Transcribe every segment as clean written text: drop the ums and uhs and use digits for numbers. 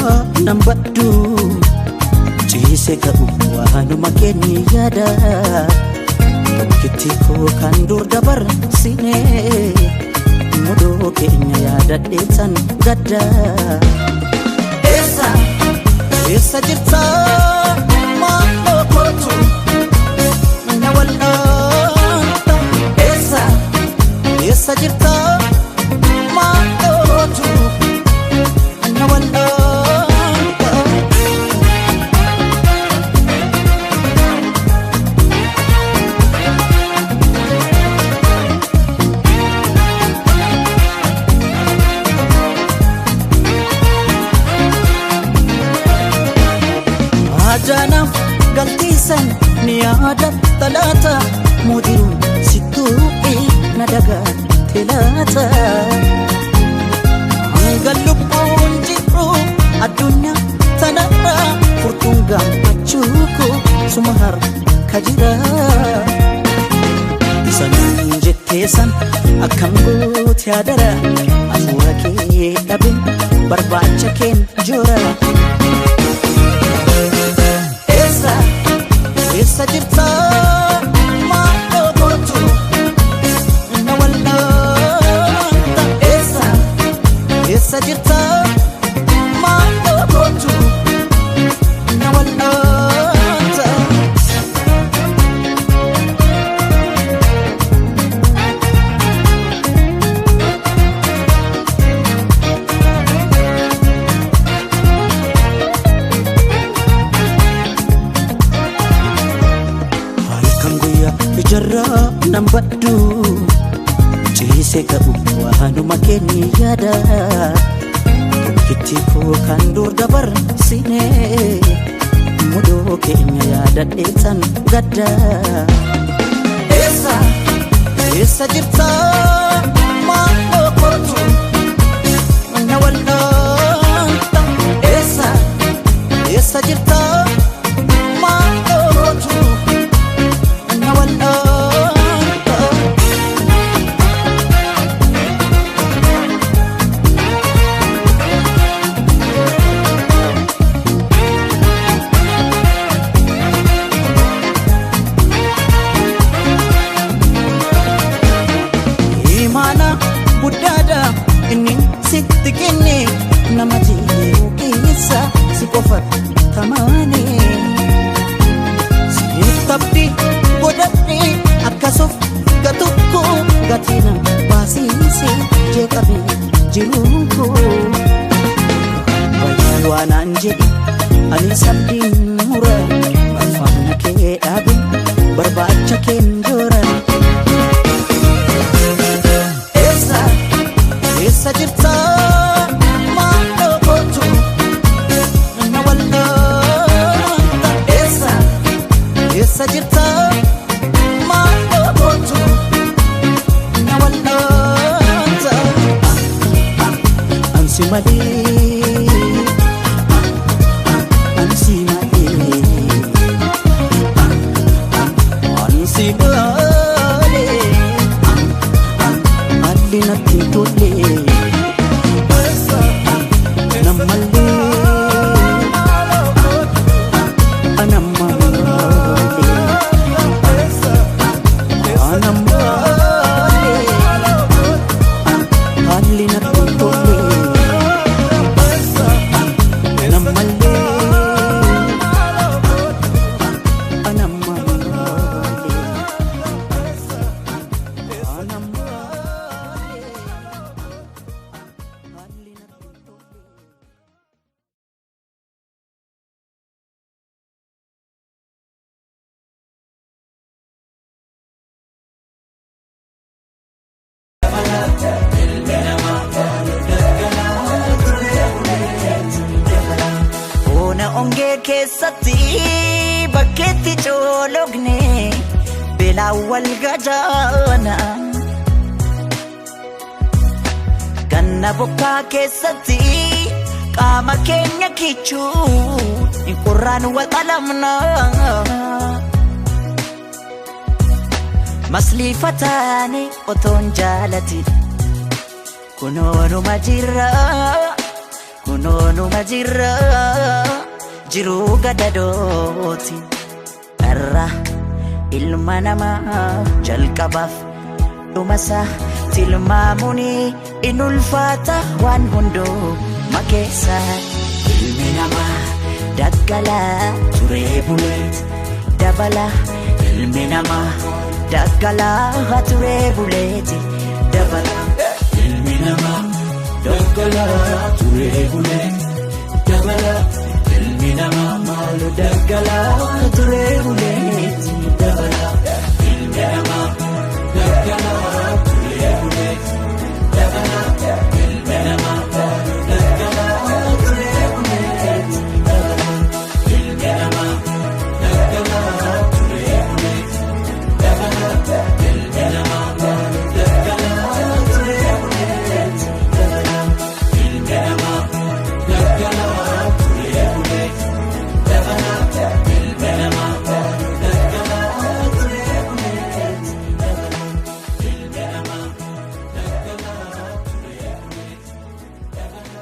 ijarraa nan baddu ciise ka'u waanuma keenya yaada tokkitti koo kan dur dabarsine mudoo keenya yaadadheetan gadda. Eessa eessa jirta maaloo kootu na wal'aanta eessa eessa jirta maaloo kootu na wal'aanta. Ajaanaaf galtiisan ni yaadatta laata mudiruun sittuuqii na dagaate laata. Hanga lubbuun jiru addunyaa tanarra furtuun gammachuu koo suma harka jira. Isanan jetteessan akkam goote yaadara hafuura kee dhabeen barbaacha keen joora. Eessa eessa jirta maaloo kootu na wal'aanta eessa eessa jirta maaloo kootu na wal'aanta. Halkan guyyaa ijarraa nan baddu ciise ka'u waanuma keenya yaada tokkitti koo kan dur dabarsine mudoo keenya yaadadheetan gadda. Eessa eessa jirta maaloo kootu na wal'aanta eessa eessa jirta maaloo kootu na wal'aanta. Imaana guddaadha inni sitti kenne nama jiru keessa si qofa tamaane. Siif tabbi godhadhe akkasuuf gatukko gatina baasiise jeeqame jiruun koo. Bayyaan waanaan jedhe ani sabdiin mura faana kee dhaabe barbaacha keen joora. Eessa eessa jirta maaloo kootu na wal'aanta eessa eessa jirta maaloo kootu na wal'aanta ansi malee ansi malee ansi malee. Haalli natti hin tolle nammallee anammallee anammallee haalli natti hin tolle nammallee anammallee anammallee. Ona ongee keessatti bakkeetti coologne beelaan wal gajaana. Ganna bokkaa keessatti qaama keenya kichuu qorraan wal qalamna. Masliifataani otoon jaalatin kunoonuma jirra. Kunoonuma jirra jiruu gadadooti. Dharraa ilma namaa jalqabaaf dhumasaa tilmaamuun in ulfaata waan hundumaa keessa. Ilmi namaa daggalaa turee buleet dabala. Ilmi namaa daggalaa turee buleeti dabala. Ilmi namaa daggalaa turee buleet dabala. Ilmi namaa maaloo daggalaa turee buleet dabala. Ilmi namaa daggalaa turee buleet dabala. Ilmi namaa maaloo daggalaa turee buleet dabala. Ilmi namaa daggalaa turee buleet dabala. Ilmi namaa maaloo daggalaa turee buleet dabala. Ilmi namaa daggalaa turee buleet dabala. Ilmi namaa maaloo daggalaa turee buleet dabala. Ilmi namaa daggalaa turee buleet dabala.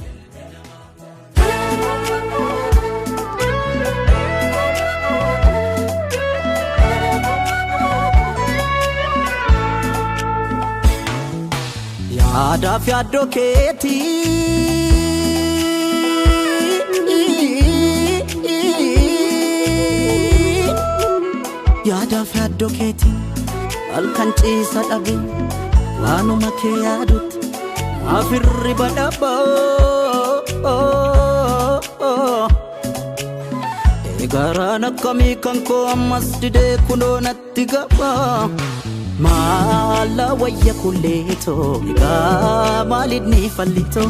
Ilmi namaa. Yaadaaf yaaddoo keetii. Yaadaaf yaaddoo keetii halkan ciisa dhabe waanuma kee yaadutti naaf hirriba dhabaa. Eegaraan akkamii kan koo ammas didee kunoo natti gabaa. Maala wayya kulleetoo egaa maalinni fallitoo.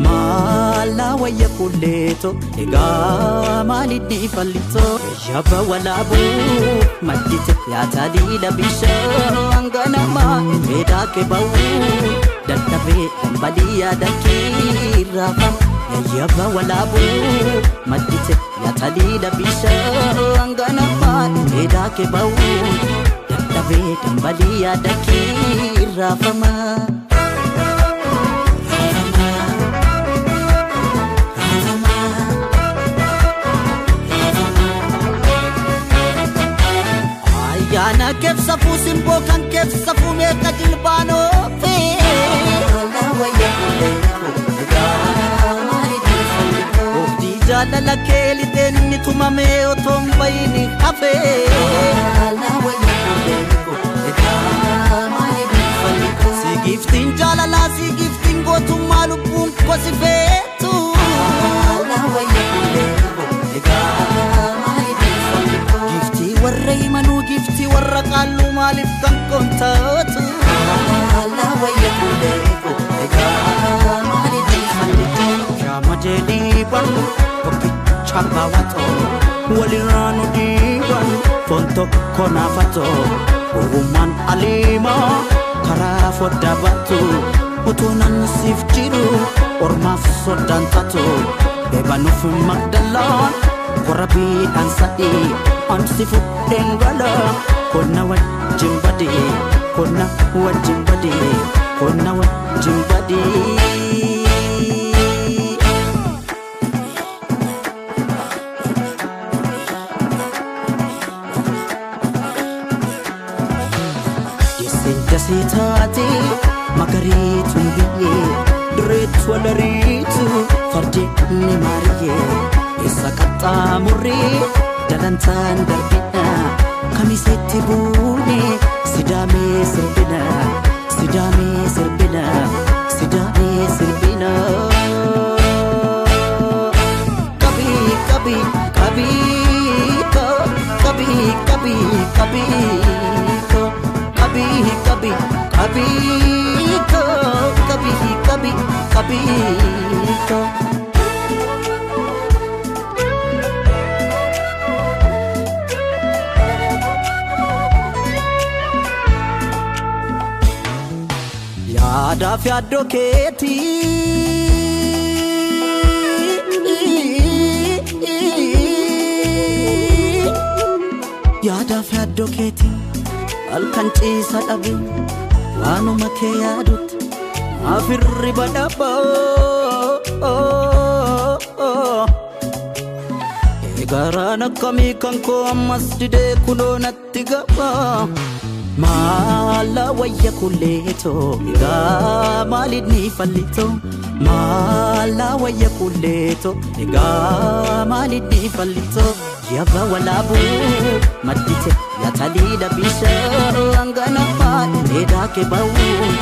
Maala wayya kulleetoo egaa maalinni fallitoo. Yabba walaabuu maddite yaataliila bishaan ganamaa meedaa kebawuu dadhabee dhambalii yaada kiirraafama. Yabba walaabuu maddite yaataliila bishaan ganamaa meedaa kebawuu dadhabee dhambalii yaada kiirraafama. Ayyaana keebsafuu simboo kan keebsafuu meeqa jilbaanoofe. Oobdii jaalala kee lixeen inni tumamee otoo hin bayin hafe. Si giftiin jaalalaa si giftiin gootummaa lubbuun kosi feetu. Giftii warra himanuu giftii warra qaalluu maaliif kan koontaatu. Shaama jedhii barnu tokkicha baawwatoo walirraa nu dhiiban foon tokko naafatoo gowwummaan aliimaa karaa foddaa baatu utuu nan siif jiru ormaaf soddaan taatu eebanuuf magdalaan korrabiidhaan sa'ii ansi fudheen gala konna wajjin badee konna wajjin badee konna wajjin badee. Dasee taate magariituun biyyee dureetu walariitu fardeenni maariyyee eessa qaxxaamurree dalantaan darbina kamisetti buune sidaamee sirbina sidaamee sirbina sidaamee sirbina. Qabii qabii qabii qabii qabii qabii. कभी कभी कभी कभी कभी कभी को। Yaadaaf yaaddoo keetii. Yaadaaf yaaddoo keetii. Halkan ciisa dhabe waanuma kee yaadutti naaf hirriba dhabaa. Garaan akkamii kan koo ammas didee kunoo natti gaba. Maala wayya kulleetoo egaa maalinni fallitoo. Maala wayya kulleetoo egaa maalinni fallitoo. Yabba walaabuu maddite yataliila bishaan ganamaa dheedaa kee ba'uu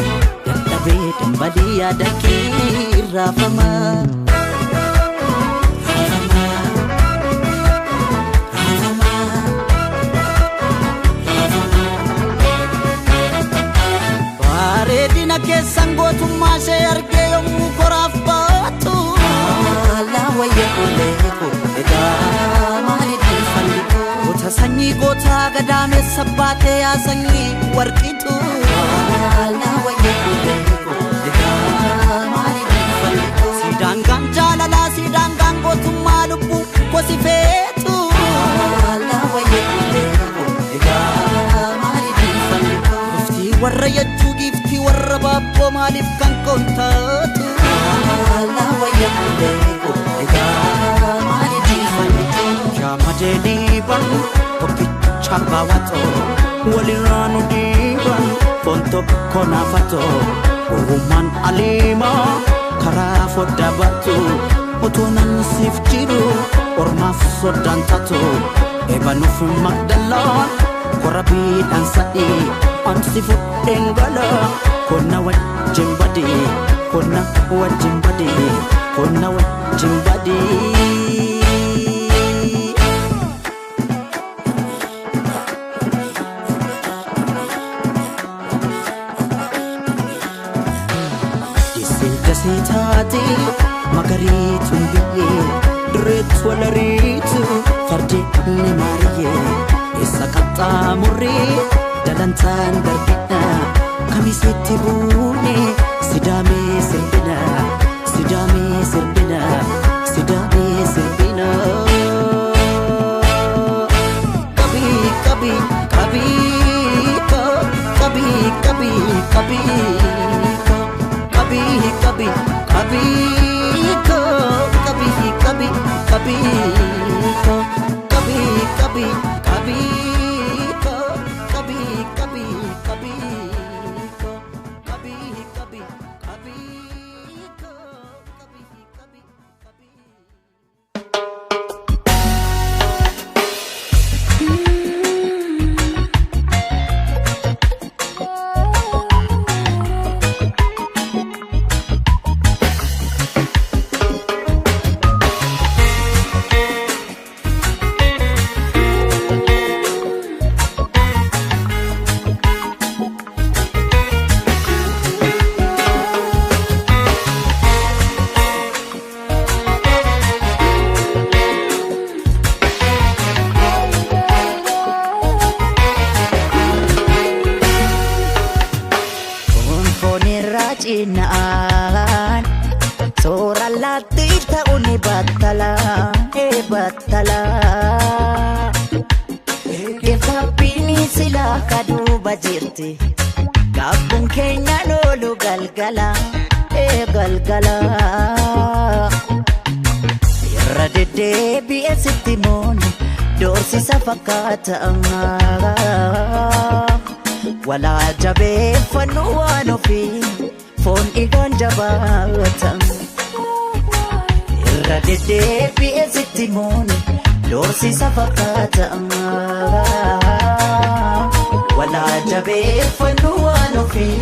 dadhabee dambalii yaada kee raafama. Bareedina keessan gootummaa ishee argee yommuu koraaf baatu. Maala wayya kulleetu egaa maalitti fallitu. Goota sanyii gootaa gadaameessa baatee yaa sanyii warqitu. Maala wayya kulleetu egaa maalitti fallitu. Siidaan jaalalaa siidaan gootummaa lubbuu kosi feetu. Maala wayya kulleetu egaa maalitti fallitu. Giftii warra yachuu giftii warra baabboo maaliif kan koontaatu. Maala wayya kulleetu egaa maalitti fallitu. Jaamadeenii ban tokkicha baawwatoo walirraa nu dhiiban foon tokko naafatoo gowwummaan aliimaa karaa foddaa baatu otoo nan siif jiru ormaaf soddaan taatu eebanuuf magdalaan korabiidhaan sadii ansi fudheen gala konna wajjin badii konna wajjin badii konna wajjin badii. Dasee taate magariituun biyyee dureetu walariitu fardeen ni maariyyee eessa qaxxaamurree dalantaan darbina kamisetti buune sidaamee sirbina sidaamee sirbina sidaamee sirbina. Kabii kabii kabii kabii kabii kabii. Kabi kabi kabi kabi kabi kabi kabi kabi kabi kabi kabi kabi kabi kabi kabi kabi kabi. Cinaan toora laatti ta'uu ni battala ee battala. Geeffaabbiin silaa kaduuba jirti gaabbuun keenya loolu galgala ee galgala. Irra deddeebi'ee sitti mooni doorsisa fakkaata. Walaa jabeeffannu waan ofii foon dhiigaan jabaata. Irra deddeebi'ee sitti mooni doorsisa fakkaata. Walaa jabeeffannu waan ofii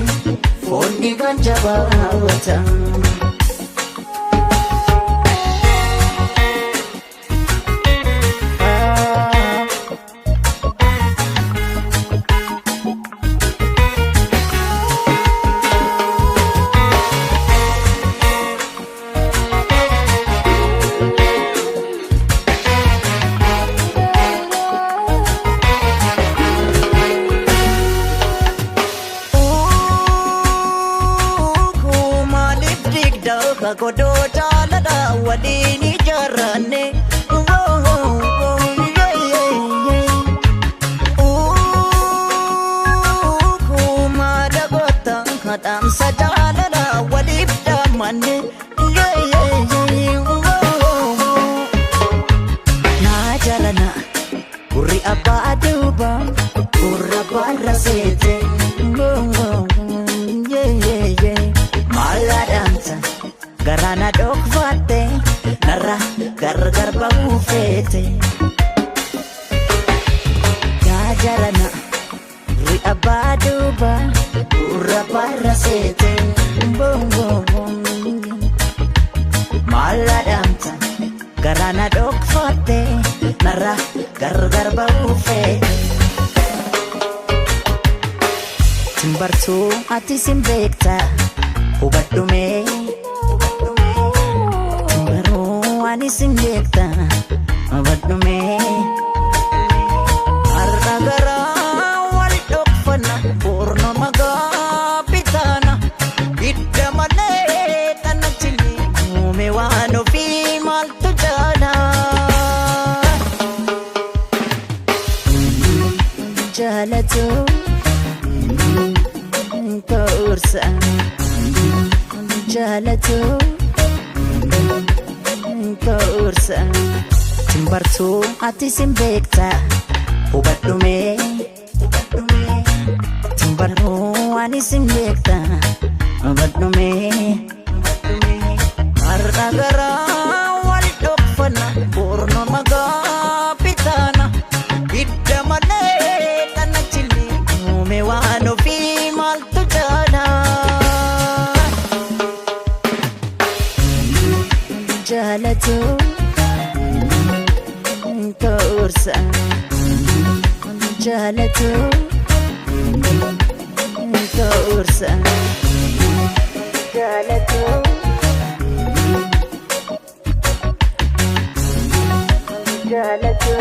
foon dhiigaan jabaata. gargar ba'uu feete. Yaa jarana ri'a baaduuba gurra barra seete. Maal adamta garaana dhokfatte narra gargar ba'uu feete. Timbartuu ati sin beekta hubadhumee. Timbaruu ani sin beekta hubadhumee. Har'a garaa wal dhokfanna boorno magaa bitaana hidda malee kana chilii uume waan ofii maaltu jaala. Jaalatu koorsa jaalatu koorsa timbartuu ati sin beekta hubadhumee timbartuu ani sin beekta hubadhumee. Har'a garaa wal dhokfanna boorno magaa bitaana hidda malee kana chilii uume waan ofii maaltu jaala. Jaalatu koorsa jaalatu koorsa jaalatu. Jaalatu.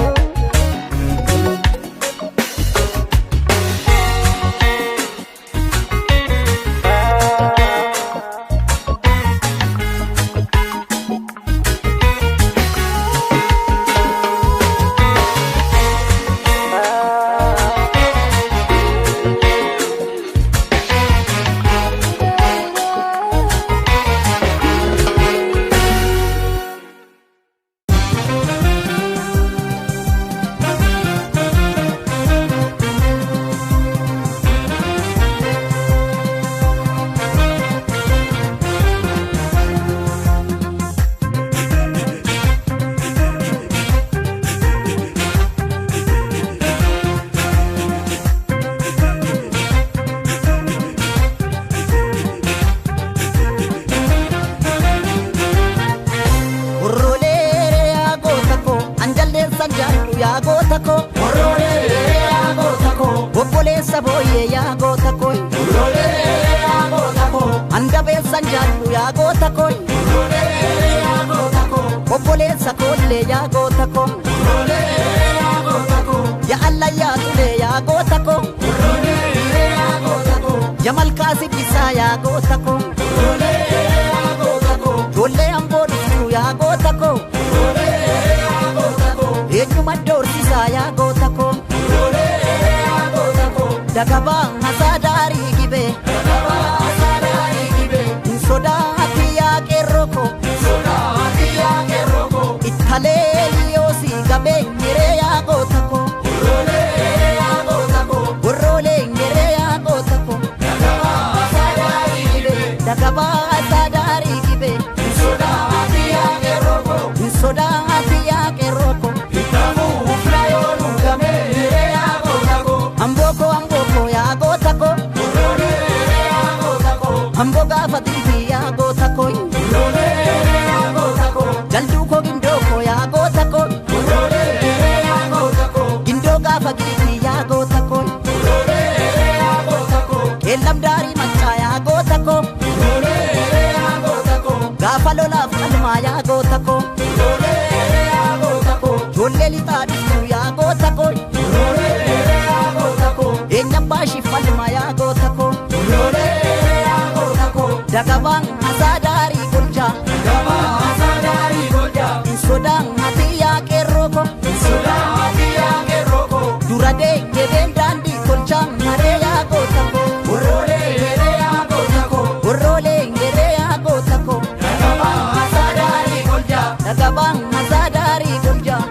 Dagabaan asaadaarii golchaa. Sodaan ati yaa qeerroo ko. Dura deegebeen daandii tolchaa maree yaa goota ko. Worroolee ngeree yaa goota ko. Dagabaan asaadaarii golchaa.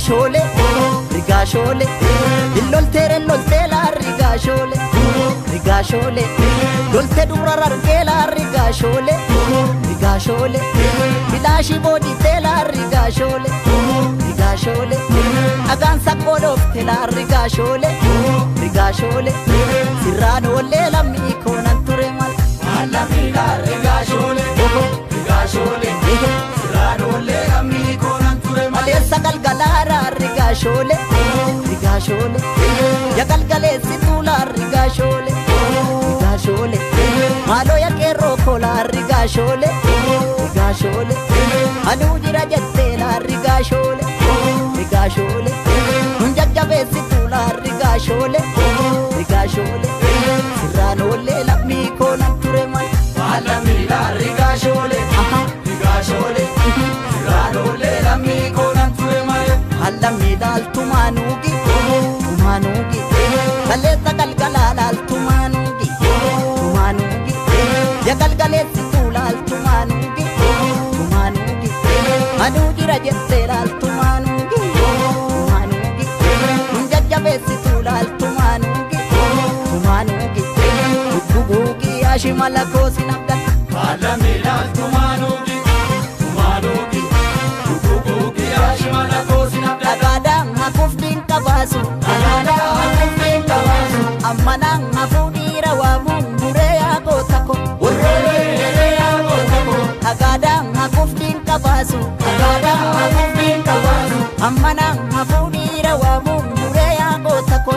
Rigaashoole rigaashoole illolteere lolteela rigaashoole rigaashoole lolte dura rargeela rigaashoole rigaashoole bilaashii booditeela rigaashoole rigaashoole dhagaan saqqoodhooftela rigaashoole rigaashoole sirraan oollee lammii koonan ture mal. Maallamiidha rigaashoole rigaashoole sirraan oollee lammii koonan ture mal. Maleessa galgalaara rigaashoole rigaashoole ya galgaleessi tuula rigaashoole rigaashoole maaloo ya qeerroo koolaa rigaashoole rigaashoole anuu jira jetteela rigaashoole rigaashoole nun jajjabeessi tuula rigaashoole rigaashoole sirraan oollee lammii koonan ture mal. Maallamiidha rigaashoole rigaashoole sirraan oollee lammii koonan ture mal. Allamii laaltumaanuugi tumaanuugi kaleessa galgalaa laaltumaanuugi tumaanuugi ya galgaleessituu laaltumaanuugi tumaanuugi anuu jira jettee laaltumaanuugi tumaanuugi nun jajjabeessituu laaltumaanuugi tumaanuugi gugguugi ashimala koosin abdata. Maallamiidha tumaanuugi tumaanuugi gugguugi ashimala koosin abdata. Dhagaadhaan hafuuf dinqa baasu. Dhagaadhaan hafuuf dinqa baasu. Ammanaan hafuu dhiira waamuun muree yaa goota ko. Warroolee yeree yaa goota ko. Dhagaadhaan hafuuf dinqa baasu. Dhagaadhaan hafuuf dinqa baasu. Ammanaan hafuu dhiira waamuun muree yaa goota ko.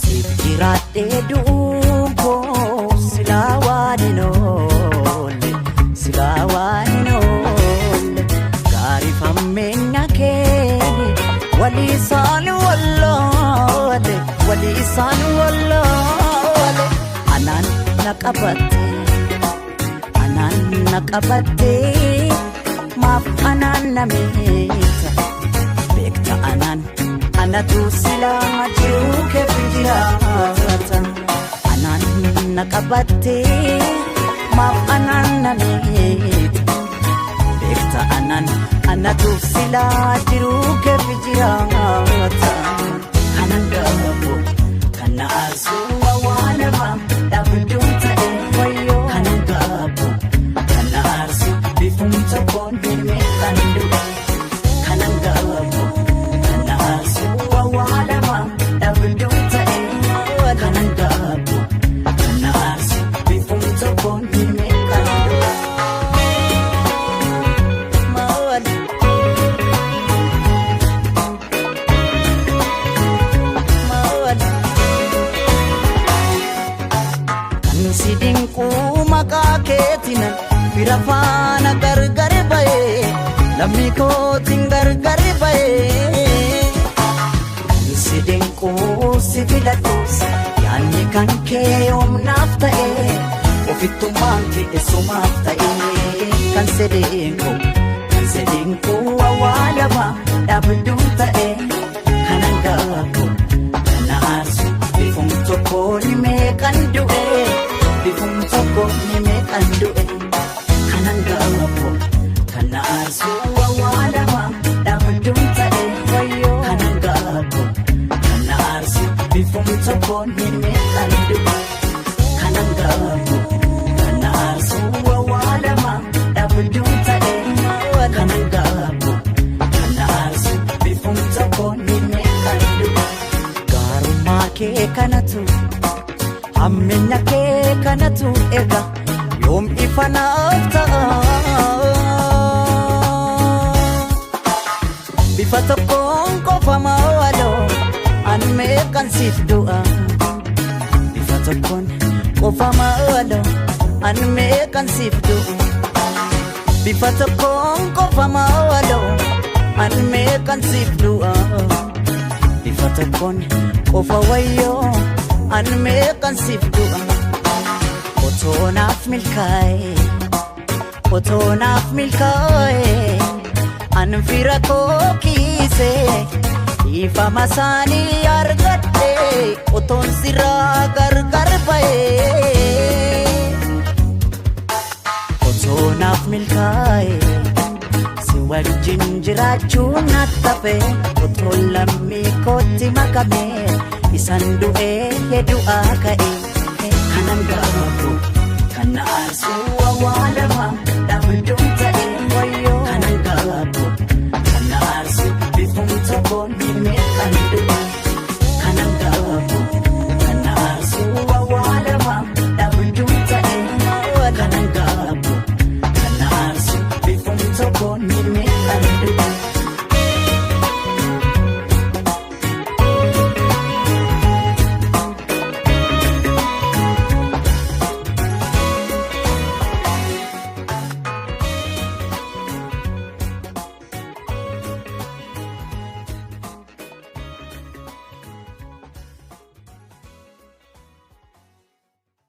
Siif jiraadhee du'uun koo silaa waan hin oolle silaa waan hin oolle gaariif hammeenya keeni walii isaan walloole walii isaan walloole anaan na qabatte anaan na qabatte maaf anaan na miita beekta anaan anatu silaa jiruu keef jiraata anaan na qabatte maaf anaan na miita beekta anaan anatu silaa jiruu keef jiraata kanan gaafo kana aarsu awwaalama dhaabduun ta'e wayyoo kanan gaafo kana aarsu bifum tokkoon hirmee kan du'e kanan gaafo kana aarsu awwaalama dhaabduun ta'e kanan gaafo kana aarsu bifum tokkoon hirmee kan du'e. Kan si dinquu maqaa keetiin fira faana gargar ba'ee lammii kootiin gargar ba'ee. Kan si dinquu si filadhuus yaadni kan kee yoomnaaf ta'ee ofittummaan kee sumaaf ta'ee kan si dinquu kan si dinquu awwaalama dhaabduun ta'ee kanan gaafo kana aarsu bifum tokko ni meeqan du'e bifum tokko ni meeqan du'e kanan gaafo kana aarsu awwaalama dhaabduun ta'e wayyoo kanan gaafo kana aarsu bifum tokko ni meeqan du'e kanan gaafo kana aarsu awwaalama dhaabduun ta'e. kee kanatu hammeenya kee kanatu erga yoom ifa naaf ta'a. Bifa tokkoon qofa maaloo an meeqan siif du'a. Bifa tokkoon qofa maaloo an meeqan siif du'a. Bifa tokkoon qofa maaloo an meeqan siif du'a. Bifa tokkoon qofa wayyoo an meeqan siif du'a. Otoo naaf milkaa'e, otoo naaf milkaa'e, an fira koo kiise ifama isaanii argadhe otoon sirraa gargar ba'e. Otoo naaf milkaa'e si wajjin jiraachuun natti hafe otoo lammii kootti makame isan du'ee du'aa ka'e. Kanan gaafatu kan na aarsu awwaalama dhabduun ta'e wayyoo. Kanan gaafatu kan na aarsu bifuun tokkoon meeqan du'a. Kanan gaafatu kan na aarsu awwaalama dhabduun ta'e. Kanan gaafatu kan na aarsu bifuun tokkoon meeqan du'a.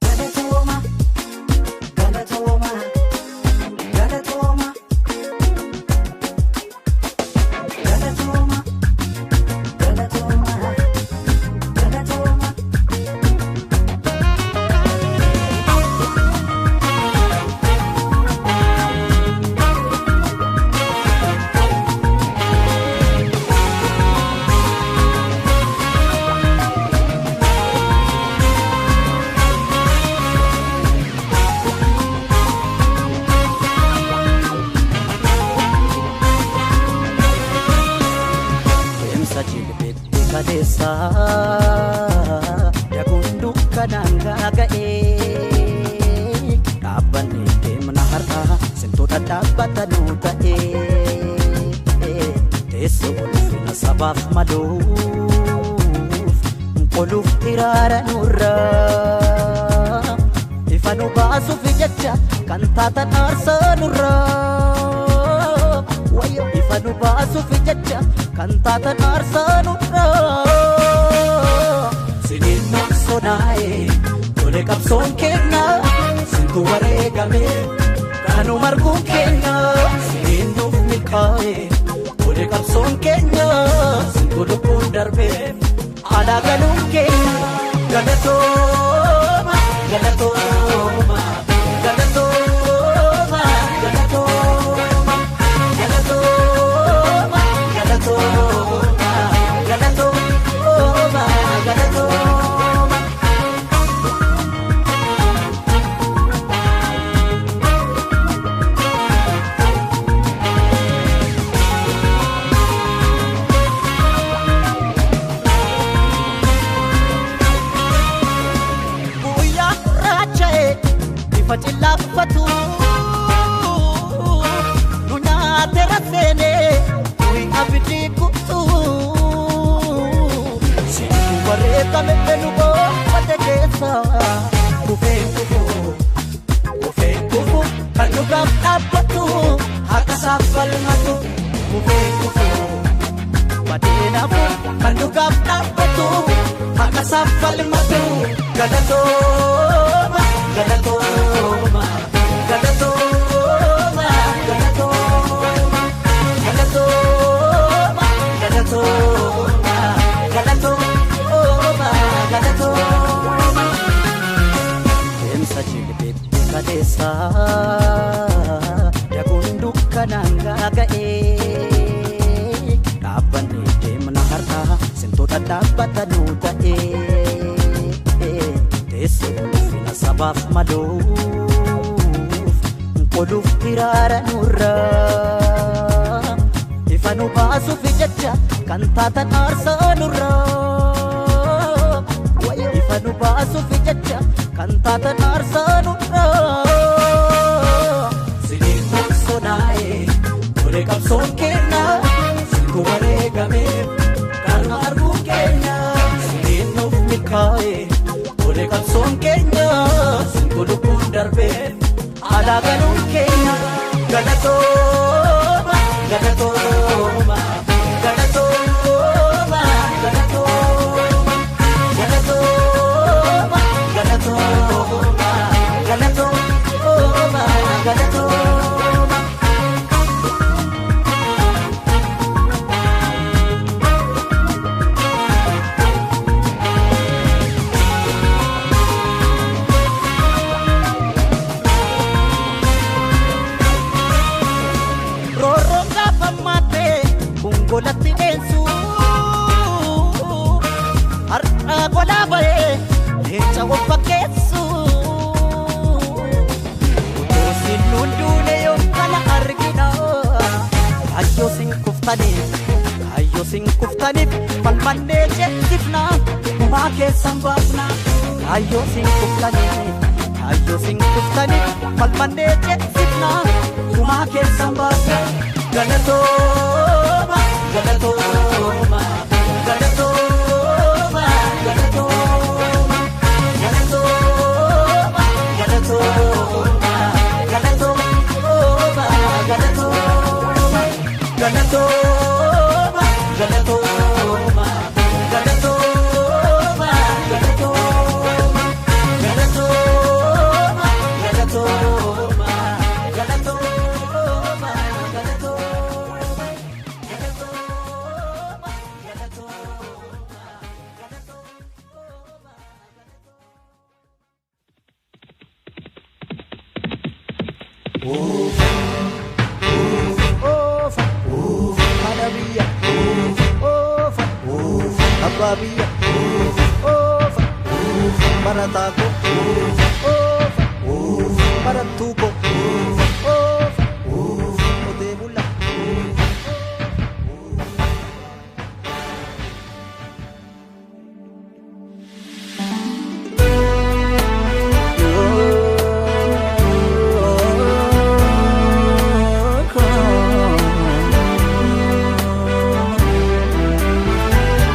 Galatooma, galatooma, galatooma, galatooma, galatooma, galatooma. Deemsa jilbeetti kaleessa daguun dukkanaan gaaga'ee dhaabbanni deemna har'a simtoota dhaabbatanuu ta'ee teessoo ulfina sabaaf maluuf qoluuf hiraara nurra ifa nu baasuuf jecha kan taatan aarsaa nurra. Wayyo ifa nu baasuuf jecha kan taatan aarsaa nurra. Siniin maqsonaa'e tole qabsoon kenna sintu wareegame kanu marguun kenna. Siniin nuuf milkaa'e tole qabsoon kenna sintu lubbuun darbe alaa galuun kenna. Galatooma, galatooma, galatooma, galatooma. Galatooma, galatooma, galatooma, galatooma. Guyyaa gurraacha'e bifa cillaa uffatu nu nyaate rafeenee nuyi abidii kutu. Sintu wareegame nu goofate keessa kufee kufu kufee kufu kan dhugaaf dhaabbatu haqa isaaf falmatu kufee kufu. Badeenafu kan dhugaaf dhaabbatu haqa isaaf falmatu. Galatooma, galatooma, galatooma, galatooma, galatooma, galatooma, galatooma, galatooma. Deemsa jilbeetti kaleessa daguun dukkanaan gaaga'ee dhaabbanni deemna har'a simtoota dhaabbatanuu ta'ee teessoo ulfina sabaaf maluuf qoluuf hiraara nurra ifa nu baasuuf jecha kan taatan aarsaa nurra. Bilisa nu baasuuf jecha kan taatan aarsaa nurraa. Siniin sodaa'e tole qabsoon kenna sintu wareegameef karma arguun keenya. Siniin nuuf milkaa'e tole qabsoon keenya sintu lubbuun darbeef alaa galuun keenya. Galatooma galatooma galatooma galatooma galatooma galatooma galatooma galatooma. Roorroon gaafa maatee gongolatti dheensu har'a golaa ba'ee leenca of fakkeessu. Otoo sin duune yoo kana argina kaayyoo sin kuftaniif kaayyoo sin kuftaniif falmannee ceesifna gumaa keessan baafna. Kaayyoo sin kuftaniif kaayyoo sin kuftaniif falmannee ceesifna gumaa keessan baafna. Galatooma galatooma galatooma galatooma galatooma galatooma galatooma galatooma galatooma galatooma galatooma galatooma galatooma galatooma galatooma galatooma galatooma galatooma galatooma. Oofa haadha biyya oofa abbaa biyya oofa barataa koo oofa barattuu koo oofa qotee bulaa.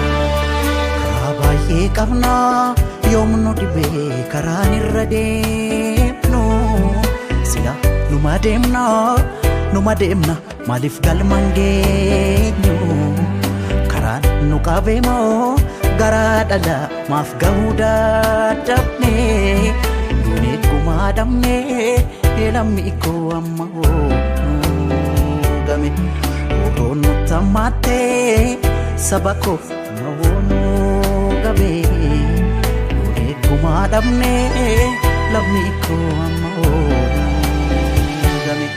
Karaa baay'ee qabna yoom nu dhibee karaan irra deemnu sila numa deemna numa deemna maaliif galma hin geenyu karaan nu qabeemoo garaa dhala maaf gahuu dadhabne duunee gumaa dhabne lammi koo amma hoo nu game Otoon nutti hammaattee saba koof nu gabe duunee gumaa dhabne lammi koo amma hoo nu game.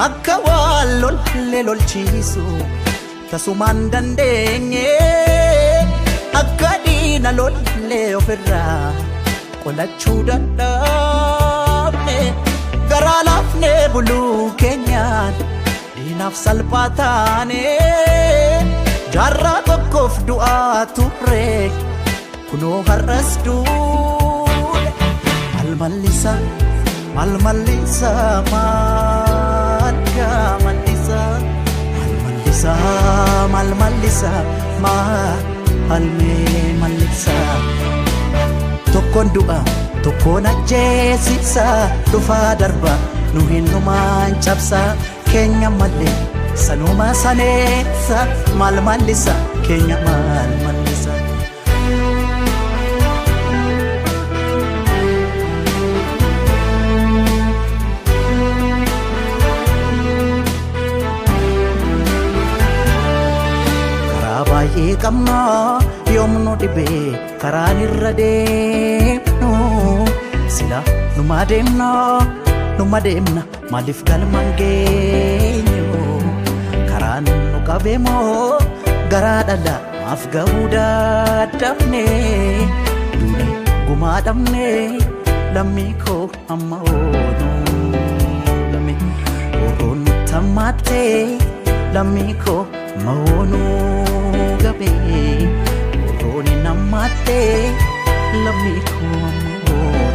Akka waan lollee lolchiisu tasumaan dandeenye akka diina lollee ofirraa qolachuu dadhabne garaa laafnee buluu keenyaan diinaaf salphaa taane jaarraa tokkoof du'aa turre kunoo har'as duune maal mallisa maal mallisa maal gaa mallisa maal mallisa maal mallisa maal mee mallisa tokkoon du'a tokkoon ajjeesisa dhufaa darba nu hinnumaan cabsa keenya malee sanuma saneessa maal mallisa keenya maal mallisa. Karaa baay'ee qabna yoom nu dhibee karaan irra deemnu sila numa deemna numa deemna maaliif galma hin geenyu karaan nu qabeemoo garaa dhala maaf gahuu dadhabne duune gumaa dhabne Lammii koo amma oonuu game Oroon tammaatee lammii koo amma oonuu game Oroon nammaatee lammii koo amma oonuu.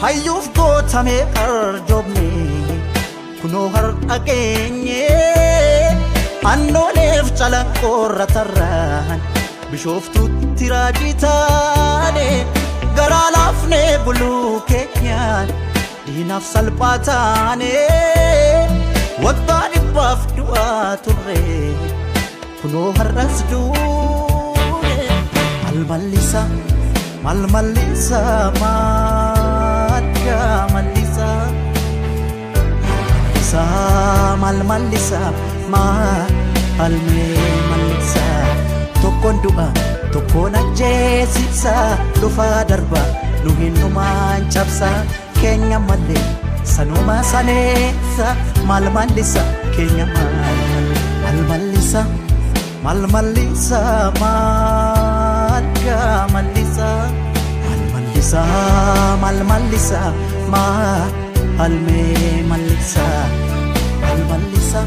Hayyuuf gootamee arjoomne kunoo har'a geenye annooleef calanqoorra tarraan bishooftuutti raajii taane garaa laafnee buluu keenyaan diinaaf salphaa taane waggaa dhibbaaf du'aa turre kunoo har'as duune malmallisa malmallisa maadda mallisa mallisa malmallisa maalmee mallisa tokkoon du'a tokkoon ajjeesisa dhufaa darba nu hin dhumaan cabsa keenya malee sanuma saneessa malmallisa keenya malmallisa malmallisa maadda mallisa malmallisa malmallisa maalmee mallisa malmallisa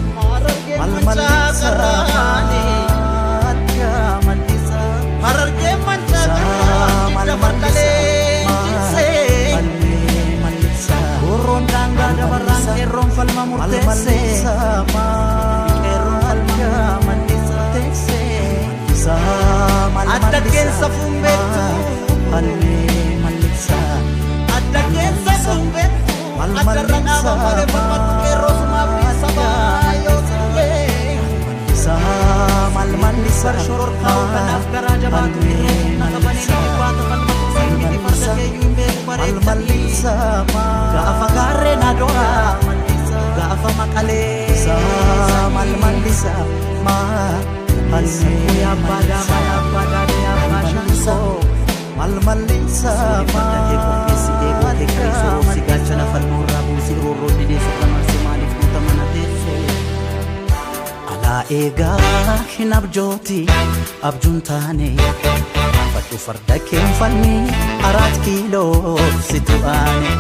malmallisa maadda mallisa Harargee mancaa dabardalee maalmee mallisa Oroon daangaa dabarraan qeerroon falma murteesse qeerroon falma murteesse Adda keessa fuun beektu maalmee mallisa Adda keessa fuun beektu Addarra dhaaba malee falmattu qeerroo sumaaf sabaa yoo sirree malmallisa Shororkaa'u kanaaf garaa jabaatu irree humna qabanii ni baata falmatu simmiti farda keeyyuu hin beeku bareechanii Gaafa gaarreen adoraa gaafa maqalee malmallisa maalmee Abbaa daamaa abbaa daadee abbaa shankoo malmallisa Farda kee qopheessi eeguu kee qabeessi roobsi gaachana falmoorraa buusii roorroo didee sirra marsee maaliif guuta mana teessee. Alaa eegaa hin abjooti abjuun taane fadhu farda keen falmi araat kiiloo si tu'aane.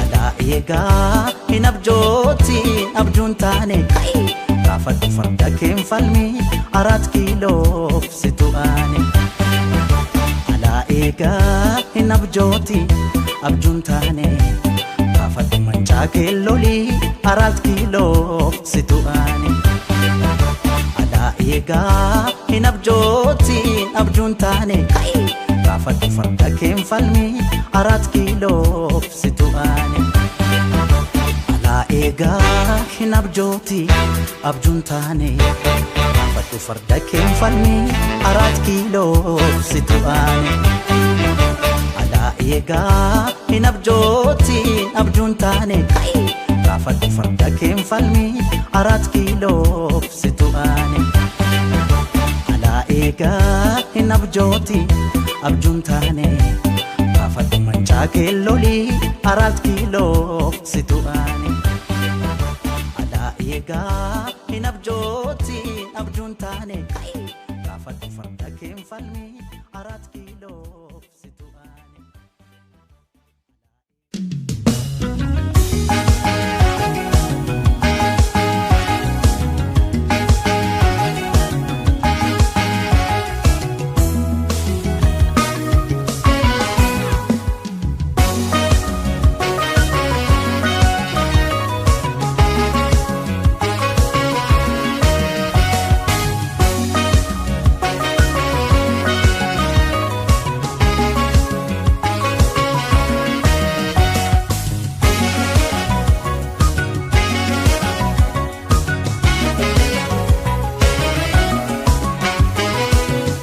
Alaa eegaa hin abjooti abjuun taane gaafadhu farda keen falmi araat kiiloo si tu'aane. Alaa eegaa hin abjooti abjuun taane gaafadhu mancaa keellolii araat kiiloo si tu'aane. Alaa eegaa hin abjooti abjuun taane gaafadhu farda keen falmi araat kiiloo si tu'aane. Alaa eegaa hin abjooti abjuun taane gaafadhu farda keen falmi araat kiiloo si tu'aane. Alaa eegaa hin abjooti abjuun taane gaafadhu farda keen falmi araat kiiloo si tu'aane. Alaa eegaa hin abjooti abjuun taane gaafadhu mancaa keellolii araat kiiloo si tu'aane. Alaa eegaa hin abjooti abjuun taane gaafadhu farda keen falmi araat kiiloo si tu'aane.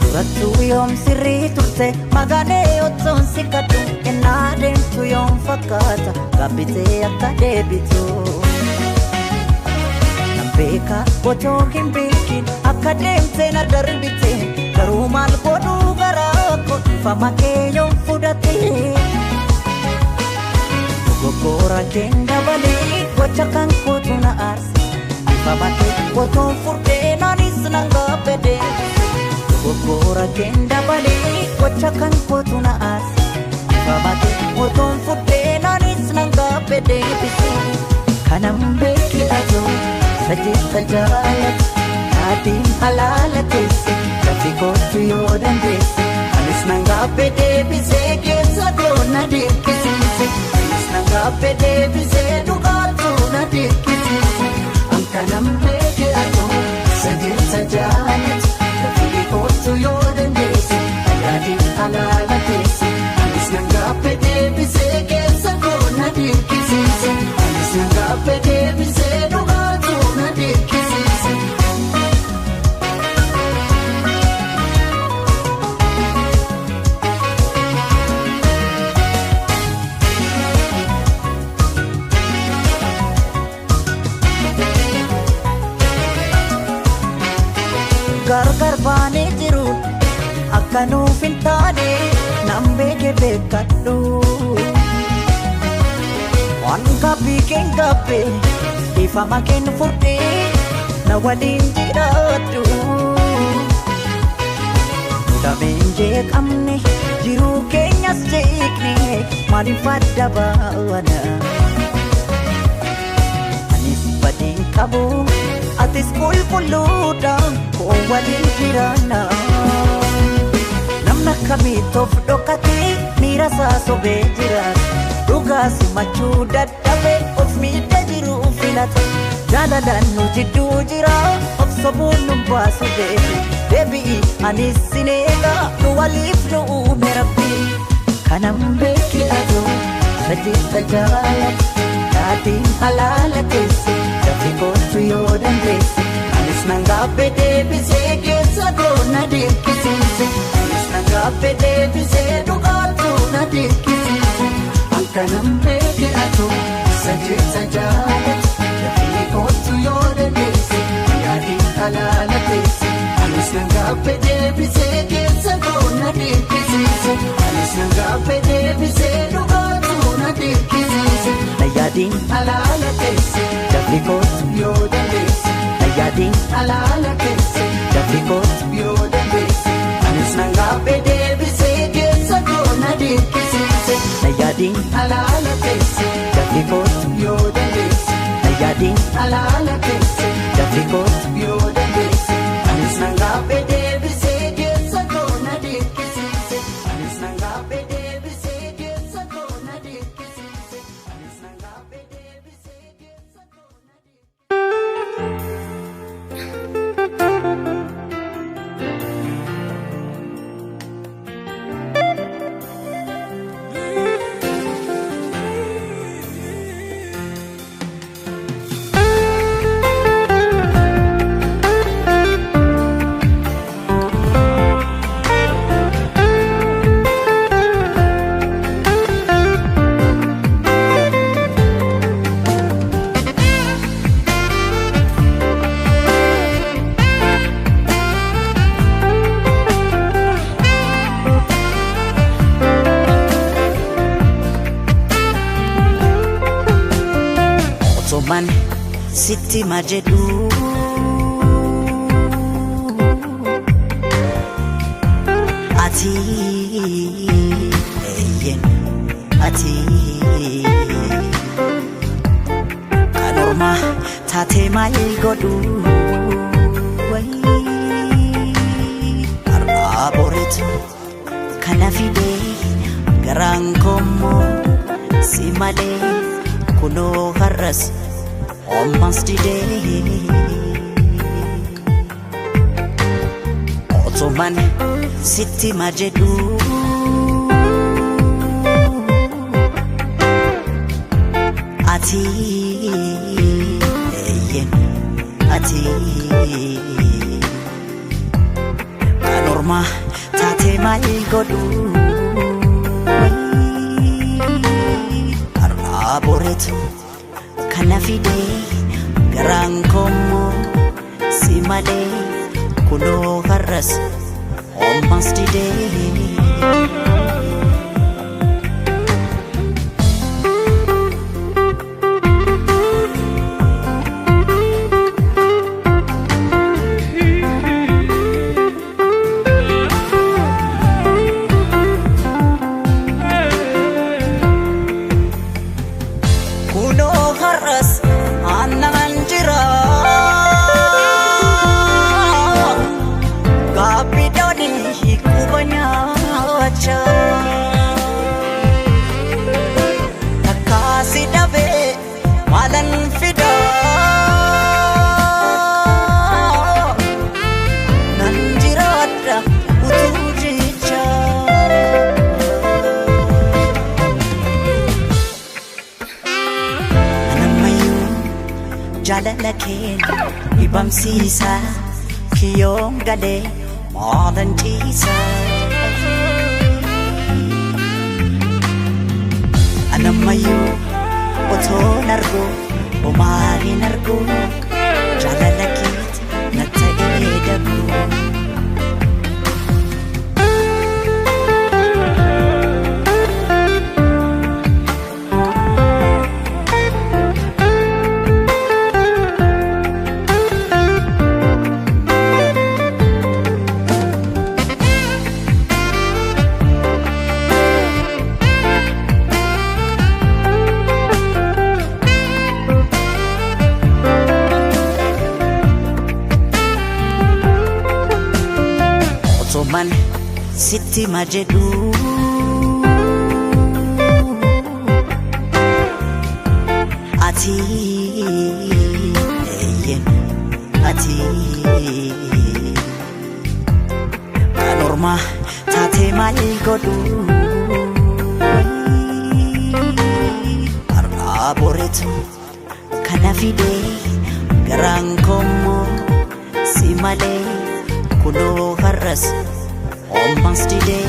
Durattuu yoom sirrii turte magaalee ottoon si kadhu ennaa deemtu yoom fakkaata gaabbitee akka deebitu. Nan beeka otoo hin beekin akka deemte na darbite garuu maal godhuu garaa koo dhiifama kee yoom fudhate. keen dabalee gocha kan kootu na aarse. Ifa bakkee otoon furdee naanis nan gaabbedee. Dogoggora keen dabalee gocha kan kootu na aarse. Ifa bakkee otoon furdee naanis nan gaabbedee. Kanan beeki atoo sajeessa jaalatu yaatiin halaala teesse lafi kootu yoo dandeesse. Anis nan gaabbee deebisee keessa koo na dinqisiise. Anis nan gaabbee deebisee dhugaatu na dinqisiise. Ankanan beeki atoo sajeessa jaalatu lafi kootu yoo dandeesse yaatiin halaala teesse. Anis nan gaabbee deebisee keessa koo na dinqisiise. Anis nan gaabbee deebisee dhugaatu na dinqisiise. Gargar baanee jiru akka nuuf hin taane nan beeke beekadhu. Waan gaaffii keen gaaffee ifama keen furdee na waliin jiraadhu. Dameen jeeqamne jiruu keenyas jeeqne maaliif adda baana? Anis badeen qabu atis qulqulluudha koo waliin jiraanna. Namni akkamitti of dhokatee miira isaa sobee jiraata. Dhugaa simachuu dadhabee of miidha jiru filata. Jaalalaan nu jidduu jira of sobuun nu baasu deebi. Deebi'i anis sin eega nu waliif nu uume rabbi. Kanan beeki atoo sajeessa jaalatu yaatiin halaala teesse lafi kootu yoo dandeesse. Anis nan gaabbee deebisee keessa koo na dinqisiise. Anis nan gaabbee deebisee dhugaatu na dinqisiise. Ankanan beeki atoo sajeessa jaalatu lafi kootu yoo dandeesse yaatiin halaala teesse. Anis nan gaabbee deebisee keessa koo na dinqisiise. Anis nan gaabbee deebisee dhugaatu na dinqisiise. Yaadiin halaala teesse lafi kootu yoo dandeesse. Yaadiin halaala teesse lafi kootu yoo dandeesse. Anis nan gaabbee deebisee keessa koo na dinqisiise. Yaadiin halaala teesse lafi kootu yoo dandeesse. Yaadiin halaala teesse lafi kootu yoo dandeesse. Anis nan gaabbee deebisee keessa koo na dinqisiise. Anis nan gaabbee deebisee keessa koo na dinqisiise. Anis nan gaabbee deebisee keessa koo na dinqisiise. Ottoman sitti majedhu ati eyyen ati kan ormaa taatee maal godhu har'aa boreetu kana fidee garaan koommoo si malee kunoo har'as ommas didee. Ottoman sitti majedhu ati eyyen ati kan ormaa taatee maal godhu har'aa boreetu kana fidee garaan koommoo si malee kunoo har'as ommas didee. Jaalala keenya dhibamsiisa kiyyoon galee maalan ciisa. Anammayyuu otoon argu homaa hin argu jaalala keeti na ta'ee dagu. Man sitti majedhu ati eyyen ati kan ormaa taate maal godhu har'aa boreetu kana fide garaan koommoo si malee kunoo har'as ommas didee.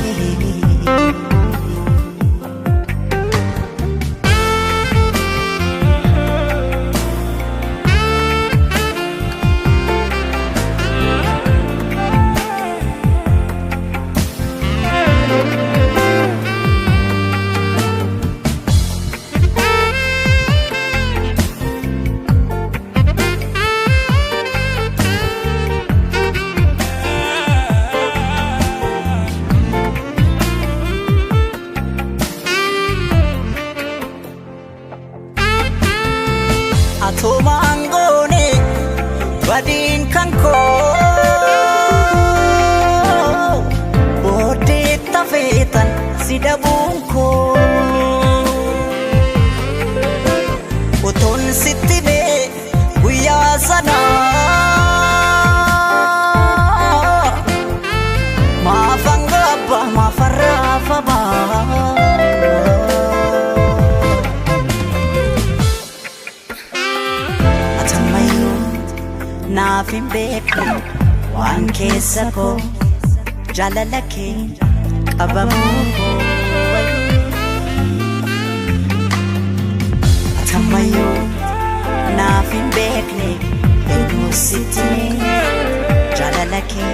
Atumaan goone badiin kan koo booddee tafeetan si dhabuun koo utuun sitti bee guyyaa sanaa maafan gaabba maafan raafamaa. Naaf hin beekne waan keessa koo jaalala kee qabamuu koo. Atammayyuu naaf hin beekne eenyu sitti jaalala kee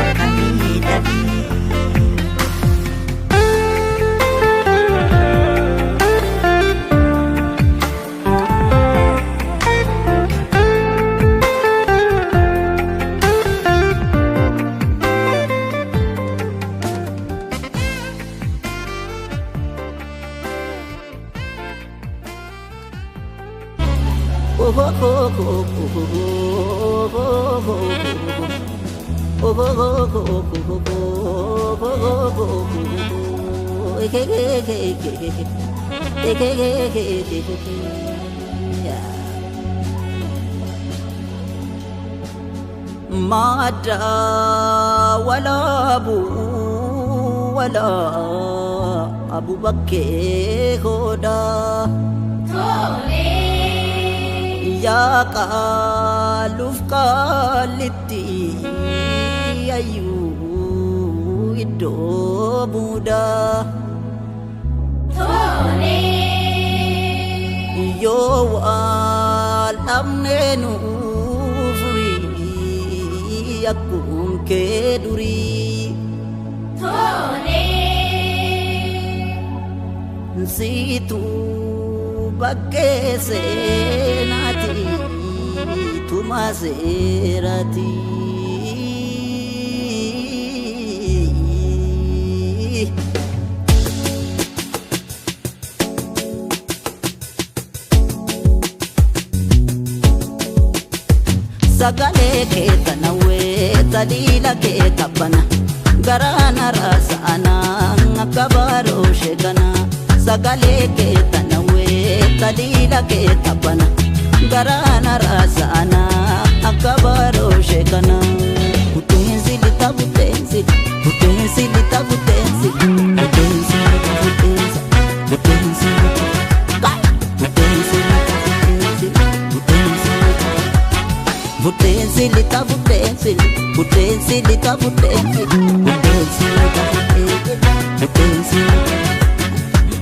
akka miidhagee. Madda walaabu walaabu bakkee hoodaa. Yaa qaaluuf qaalitti ayyuu iddoo buudaa. Yoo wal dhabnee nu furii akkum kee durii. Siituu bakkee seenaati tuma seeraati. Sagalee kee tanawwee taliila kee taphana garaana raasa'ana akka baaroo sheekana. Sagalee kee tanawwee taliila kee taphana garaana raasa'ana akka baaroo sheekana. Buteensi lita buteensi buteensi lita buteensi buteensi lita buteensa buteensi lita buteensi lita buteensi buteensi lita. lixa buddeensi buddeensi lixa buddeensi buddeensi lixa buddeensi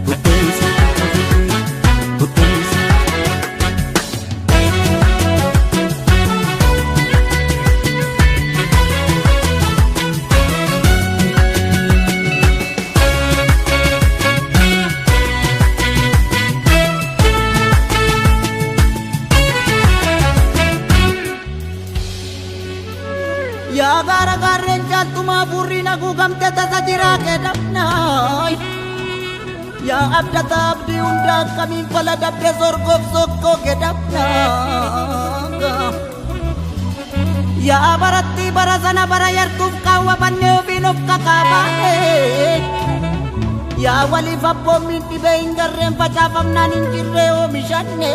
buddeensi buddeensi. Yaa gaara gaarreen caaltumaa furrii naguugamte tasa jiraa keedhamnaay. Yaa abdata abdii hunda akkamiin fala dabdee sorgoof sokkoo keedhamnaa. Yaa barattii bara sana bara yartuuf qaawwa bannee ofiin of kakaabaa. Yaa waliif abboommiin dhibee hin garreen facaafamnaan hin jirree oomishanne.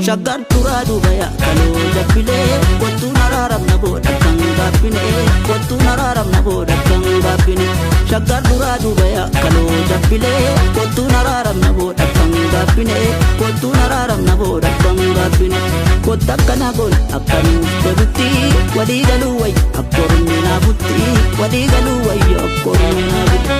Shaggar turaa duuba yaakaloo jabbilee kottuun araaramna booda kan gaabbine kottuun araaramna booda kan gaabbine shaggar turaa duuba yaakaloo jabbilee kottuun araaramna booda kan gaabbine kottuun araaramna booda kan gaabbine kotta akkana goon akka nuuf tolutti walii galuu wayya akkormi naafutti walii galuu wayya akkormi naafutti.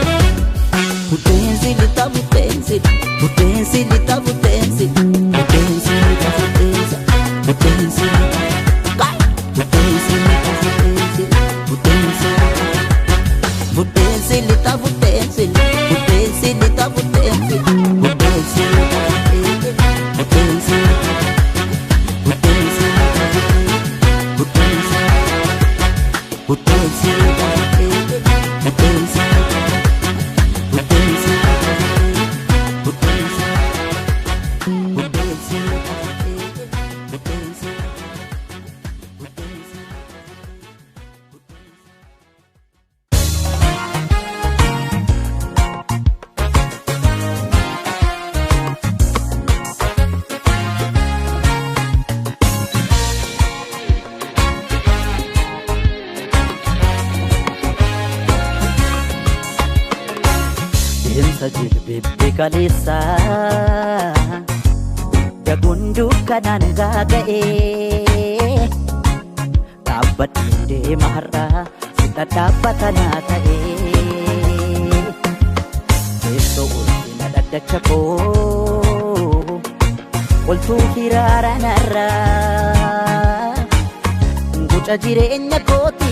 Buddeensi lixa buddeensi buddeensi lixa buddeensi buddeensi lixa buddeensi buddeensi buddeensi lixa buddeensi buddeensi buddeensi lixa buddeensi buddeensi lixa buddeensi buddeensi lixa buddeensi buddeensi buddeensi buddeensi lixa buddeensi. Deemsa jilbeebbe kaleessa daguun dukkanaan gaaga'ee dhaabbadheen deema har'aa si dhadhaabbata naa ta'ee teessoo ulfina dhaddacha koo oltuu hiraara narraa guca jireenya kooti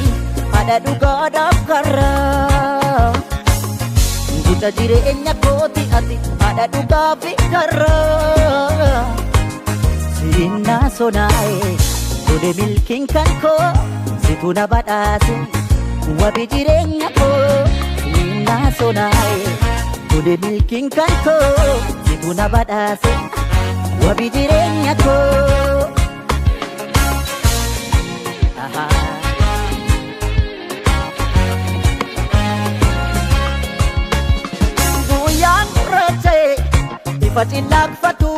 haadha dhugaadhaaf karraa. Guca jireenya kooti ati haadha dhugaa fi karraa. Sirina sonaa'e tole milkiin kan koo situ na badhaase wabi jireenya koo. Sirina sonaa'e tole milkiin kan koo situ na badhaase wabi jireenya koo. Ifa cillaaqfatu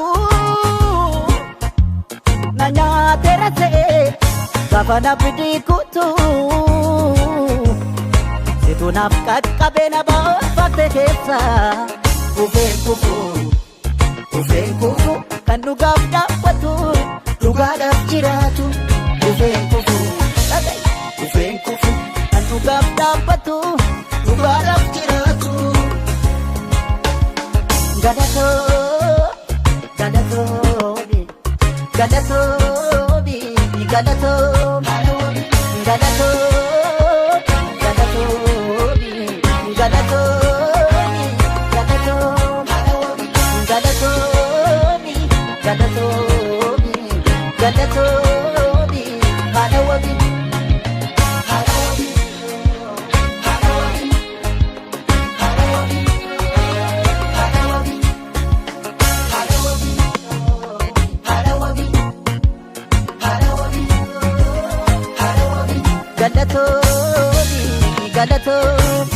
na nyaateera ta'e gaafa na fidii kutu situ naaf qaqqabee na baafate keessa kufeen kufu kufeen kufu kan dhugaaf dhaabbatu dhugaadhaaf jiraatu kufeen kufu kufeen kufu kan dhugaaf dhaabbatu dhugaadhaaf jiraatu. Galatoo, galatoomi, galatoomi, galatoomi, galatoo, galatoomi, galatoomi, galatoomi, galatoomi, galatoomi, galatoomi, haadha wabii, haadha wabii, haadha wabii, haadha wabii. Galatoomi, galatoomi.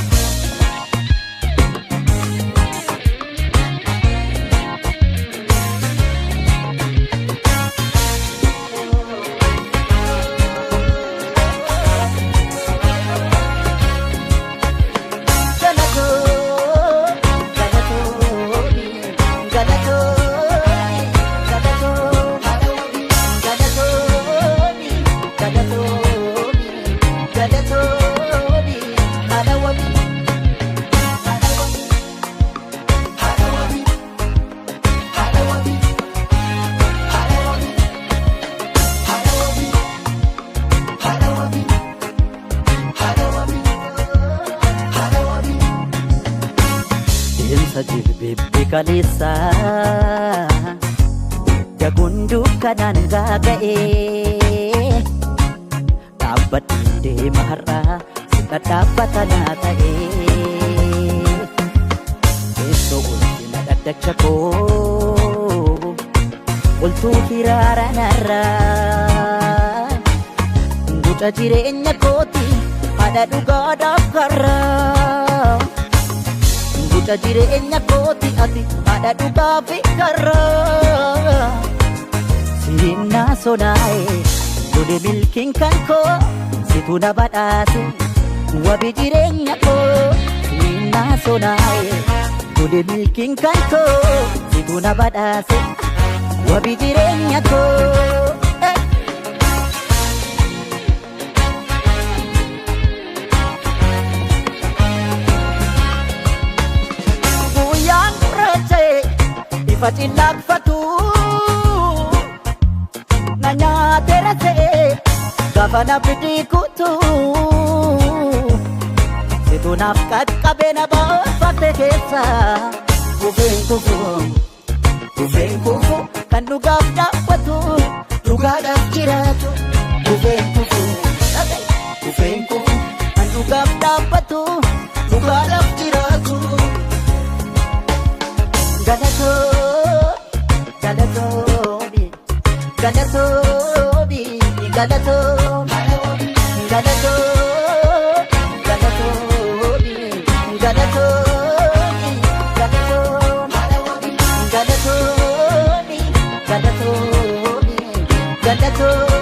Galatoomi, galatoomi, galatoomi, galatoomi, galatoomi, Deemsa jilbeebbi kaleessa Jaguun dukkanaan gaaga'ee dhaabbadheen deema har'aa si dhadhaabbata naa ta'ee teessoo ulfina dhaddacha koo oltuu hiraara narraa guca jireenya kooti haadha dhugaadhaaf karraa. Guca jireenya kooti ati haadha dhugaa fi karraa. Siinaa sonaa'e lole milkiin kan koo situ na badhaase wabi jireenya koo. Siinaa sonaa'e lole milkiin kan koo situ na badhaase wabi jireenya koo. Guyyaan gurraacha'e ifa cillaaqfatu na nyaateera se'e gaafa na fidii kutu situ naaf qaqqabe na baafate keessa kufeen kufu kufeen kufu kan dhugaaf dhaabbatu dhugaadhaaf jiraatu kufeen kufu kufeen kufu kan dhugaaf dhaabbatu dhugaadhaaf jiraatu. Galatoomi, galatoomi, galatoomi, galatoomi, galatoomi, galatoomi, galatoomi, galatoomi, galatoomi, galatoomi, galatoomi,